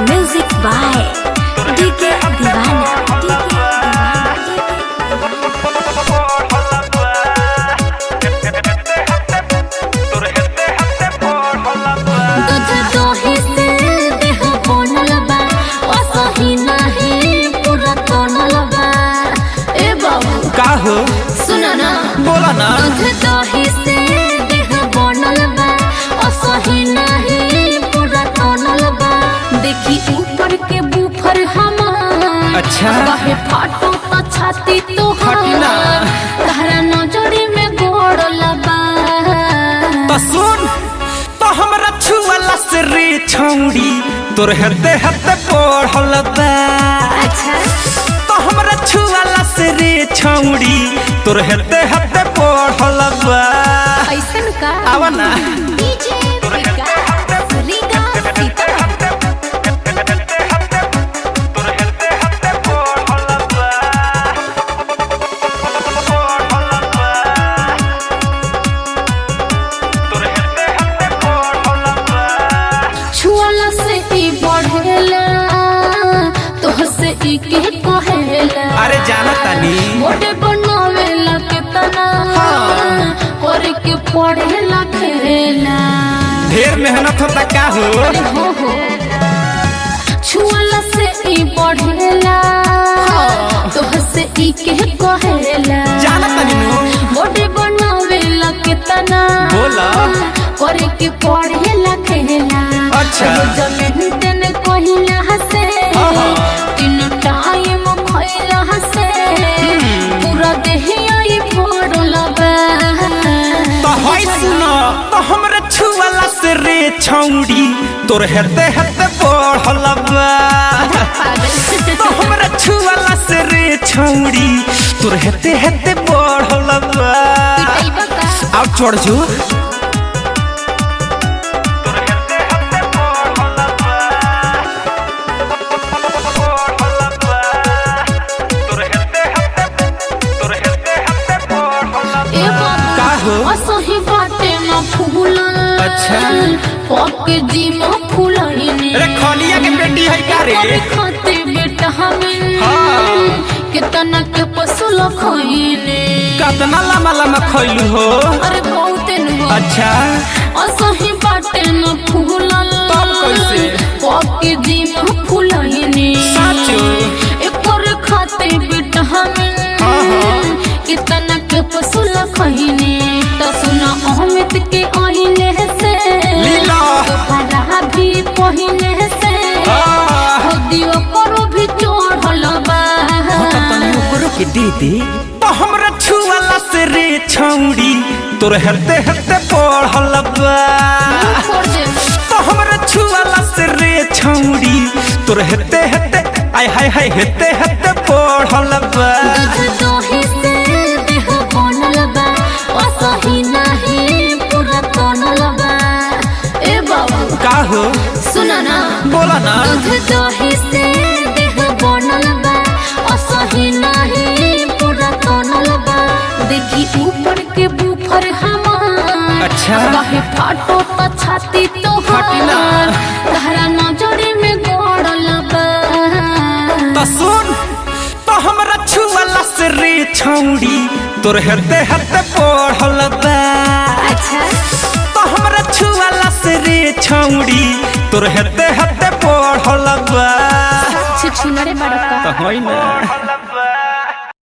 Music by DK Deewana. DK Deewana. दूध दही से देह बनल बा, असही नाही पूरा तनल बा। ए बाबू, का हो? सुन ना। बोला ना। दूध दही से देह बनल बा, असही नाही पूरा तनल बा। देखी ऊपर के बुफर हमार, अच्छा। काहे फाटो त छाती फाटी ना। तोहार, तहरा नजरी में गोड़ लबा। तो सुन, तो हमरा छुअला से रे छौड़ी तोर हेते हेते पढ़ल बा। अच्छा। तो हमरा छुअला से रे छौड़ी तोर हेते हेते पढ़ल बा। ऐसन का? आवा ना। डीजे विकास, रीगा सीतामढ़ी। छुअला से ई बढ़ेला, तोह से ई के कहेला। अरे जाना तानी। मोटे बनावेला केतना, हाँ। करे के पढ़ेला खेला। ढेर मेहनत होता का हो? अरे हो हो, छुअला से ई बढ़ेला, तोह से ई के कहेला। जाना तानी नु। मोटे बनावेला केतना, बोला। करे के पढ़ेला खेला। अच्छा। जमीन तेन कहिला से, हाँ। तीन टाइम खइला से, पूरा देहिया ई फोड़ल बा। तो हई सुन, तो हमरा छुअला से रे छौड़ी तोर हेते हेते पढ़ल बा। पागल। तो हमरा छुअला से रे छौड़ी तोर हेते हेते बढ़ल बा। पिटैबा का? आउ चढ़ जो। ए बाबू, का हो? असही बाटे न फूलल। अच्छा। पक जी म फूलइने। अरे खलिया के बेटी है का रे? करे खाते बेटा हमें, हाँ। कितना के पसुल खइने। कतना लम्बा लम्बा खैलू हो? अरे बहुते न हो। अच्छा। असही बाटे न फूलल। तब कैसे? पक जी म फूलइने। साचो? एकर खाते बेटा हमें, हाँ, हाँ। कितना के पसुल खइने। त सुना अहमित के अहिले से, लीला। तोहरा भी पहिले से, हाँ। हो दियो करो भी चढ़ल बा। तनी ओकरो के दे दे। तो हमरा छुअला से रे छौड़ी तोर हेते हेते पढ़ल बा। छोड़ दे। तो हमरा छुअला से रे छौड़ी तोर हेते हेते आय हाय हाय हेते हेते पढ़ल बा। दूध दही से देह बनल बा, असही नाही पूरा तनल बा। ए बाबू, का हो? सुन ना। बोला ना। दूध दही से देह बनल बा, असही नाही पूरा तनल बा। देखी ऊपर के बुफर हमार, अच्छा। काहे फाटो त छाती फाटी ना। तोहार, तहरा नजरी में गड़ल बा। तो सुन, तो हमरा छुअला से रे छौड़ी तोर हेते हेते पढ़ल बा। अच्छा। तो हमरा छुअला से रे छौड़ी तोर हेते हेते पढ़ल बा। छुछुनरे बड़का। तो होई ना।